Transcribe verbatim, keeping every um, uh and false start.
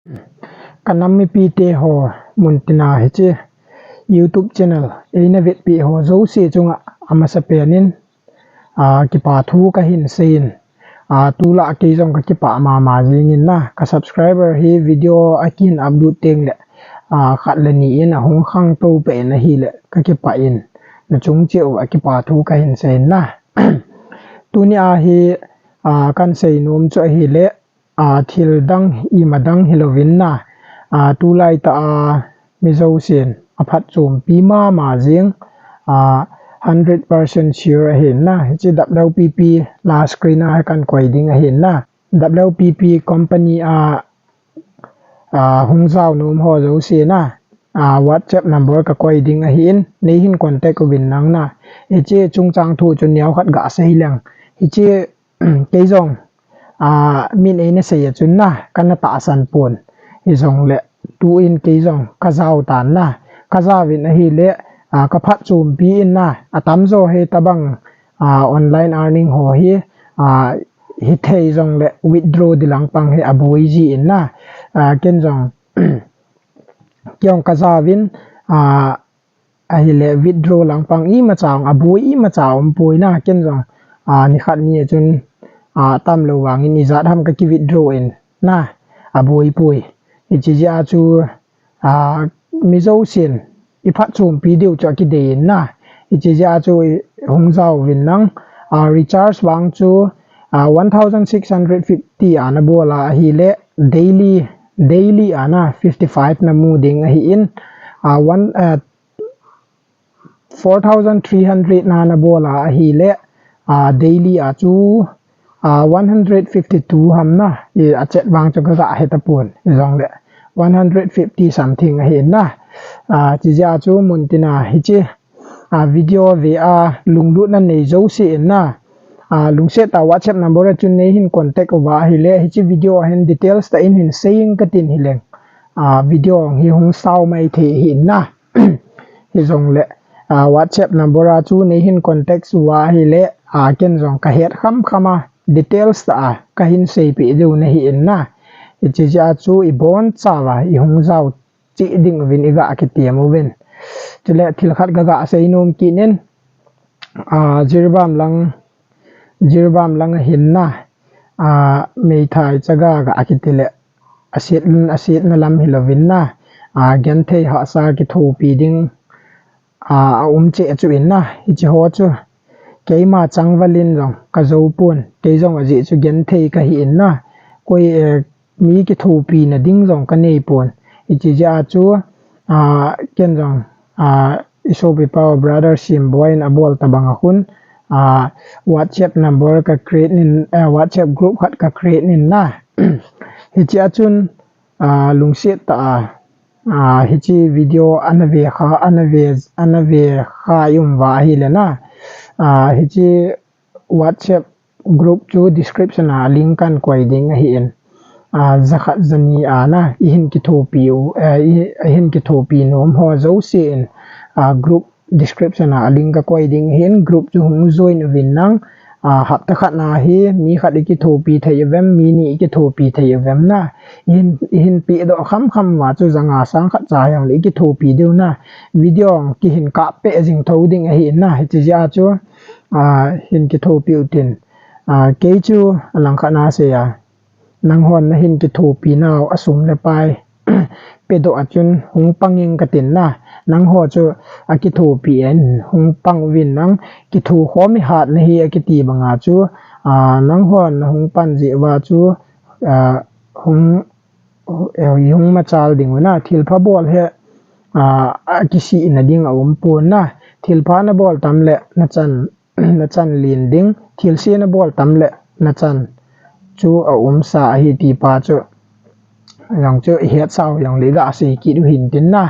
Ka nam mipite ho, muntina hiche YouTube channel eina vetpi ho jouse chunga amasapen in, a, kipa thu kahin seiyin, a, tulai kei jong ka kipah mama jingin na, ka subscriber hi video a kihin upload teng le, a, khat le ni in ahung khangtou peh in ahile, ka kipah in, nachung cheh uva kipa thu kahin seiyin na. Tuni a hi, a, kahin seinom chu ahile, a, thil dang, ima dang hilouvin na, a, tulai tah a mi jousen aphatchompi mama jing, a, hundred percent sure ahin na, hiche W P P la screen a hi kahin koi ding ahin na, W P P company a, a, hung jao nom ho jouse na, a, WhatsApp number ka koi ding ahin, neihin contact uvin lang na, hiche chungchang thu chu neokhat gasei leng, hiche kei jong, a, min eina sei a chun na, kana tahsan pon. Hijongle, tuin kei jong kajao tan na, kajaovin ahile, a, kaphatchompi in na, atamjo hitabang, a, online earning ho hi, a, hithei jongle withdraw ding lang pang hi aboi jin na, a, ken jong, kei jong kajaovin, a, ahile withdraw lang pang imacha aboi imacha umpoi na, ken jong, a, nikhat ni a chun, a, tamlou vangin ijat ham kaki withdraw in na, aboipoi. Hiche jeh a chu, a, mi jousen iphatchompi diu chu akidei in na, hiche jeh a chu hung jaovin lang, a, recharge vang chu, a, one thousand six hundred fifty a nabol a ahile daily, daily a na fifty five namu ding ahin, a, one, a, four thousand three hundred na nabol a ahile, a, daily a chu, a, one hundred fifty two ham na, i, achet vang chu kaga hetapon, hijongle one hundred fifty something ahin na, a, hiche jeh a chu muntina hiche, a, video ve a lunglutna nei jousen na, a, lungset tah a WhatsApp number a chun neihin contact uva ahile, hiche video a hin details tah in hin seiyin katin hileng, a, video hi hung sao maithei ahin na. Hijongle, a, WhatsApp number a chu neihin contact uva ahile, a, ken jong kahet khamkham a details tah a kahin seipeh diu nahin na. Hiche jeh a chu ibonchauva ihung jao cheh dinguvin iga kitiam uvin. Chule thil khat kaga seinom kit in, a, Jiribam lang, Jiribam lang ahin na, a, meithai chaga ga kitile, aset, asetna lam hilouvin na, a, genthei hahsa kithopi ding, a, aum cheh chu in na, hiche ho chu keima changval in jong kajou pon, kei jong ajeh chu genthei kahin na, koi, eh, mi kithopina ding jong kanei pon. Hiche jeh a chu, a, ken jong, a, isopipa brother Simboi in abol tabang a khun, a, WhatsApp number ka create in, a, WhatsApp group khat ka create in na. Hiche a chun, a, lungset tah a, a, hiche video ana ve kha, ana ve, ana ve kha i um uva ahile na, a, hiche WhatsApp group chu description a link kahin koi ding ahin, a, jakhat jani a na, ihin kithopi u, eh, i, ihin kithopi nom ho jousen, a, group description a link kakoi ding ahin, group chu hung join uvin lang, a, hapta khat na hi mi khat ikithopi thei uvem, mi ni ikithopi thei uvem na, ihin, ihin pedoh khamkham uva chu janga sang khat cha jongle ikithopi diu na, video kihin kap peh jing thou ding ahin na, hiche jeh a chu, a, hin kithopi utin. A, kei chu alangkhat na sei a, nanghon nahin kithopi nau a sum le pai pedoh a chun hung pang ing katin na, nangho chu akithopi in hung pang uvin lang, kithokhom ihat nahi akiti banga chu, a, nanghon nahung pan jeh uva chu, a, hung, eh, hung machal ding u na, thilpha bol hi, a, akisihna ding aum pon na, thilpha nabol tam le nachan, nachan len ding, thilse nabol tam le nachan chu aumsa ahi ti pa chu, jong chu ihet sau jongle iga sei kit u hintin na.